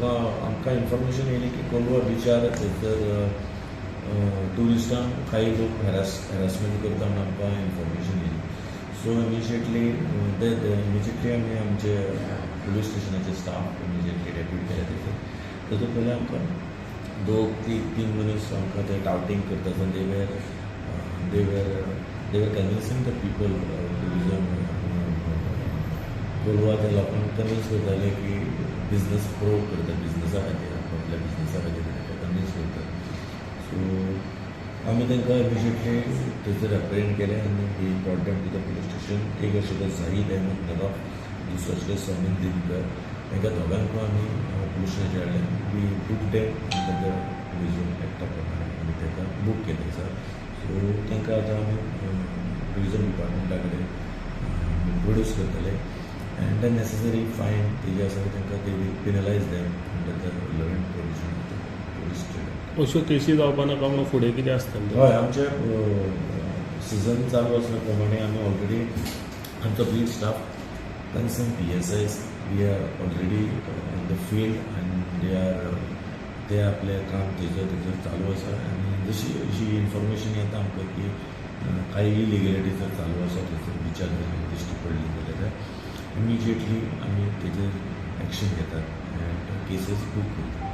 आमकां इन्फॉर्मेशन येयली की कोलवा बिचार थंयसर ट्युरिस्टांक काही लोक हॅरासमेंट करता म्हणून आमकां इन्फॉर्मेशन येयली. सो इमिजिएटली इमिजिएटली आमी आमचे पुलीस स्टेशनाचे स्टाफ इमिजिएटली डेप्यूट केले थंयसर. तातूंत पयलीं आमकां दोग तीन मनीस आमकां ते टावटींग करता आसतना they were convincing the people, tourism Colva त्या लोकांक कन्विन्स करताले की बिजनस प्रो करता, बिजनसा खातीर, आपल्या बिजनसा खातीर तांकां कन्विन्स करता. सो आमी तांकां इमिजिएटली थंयसर एप्रिहेंड केलें आनी we brought them to the police station. एक आशिल्लो झाहीद अहमद नवाब, दुसरो आशिल्लो समीन दिनकर. तांकां दोगांकूय आमी पुलीस स्टेशनाचेर हाडले. We book them under the tourism एक्टा प्रमाणे आमी तांकां बूक केलें आसा. सो तांकां आतां आमी टुरिजम डिपार्टमेंटा कडेन प्रोड्यूस करतले एंड the necessary fine तेजे आसा तांकां they will penalise them under the relevant provision of the tourist act. अश्यो केसी जावपा नाका म्हणून फुडें कितें आसतलें? हय, आमचे सिजन चालू आसल्या प्रमाणे आमी ऑलरेडी आमचो beat staff, concern PSIs, we are already in the field and they are ते आपलें काम थंयसर थंयसर चालू आसा. आनी जशी अशी इन्फॉर्मेशन येता आमकां की कांय इलिगलिटी जर चालू आसा थंयसर बिचार जर दिश्टी पडली जाल्यार इमिजिएटली आमी तेजेर एक्शन घेतात एंड केसीस बूक करतात.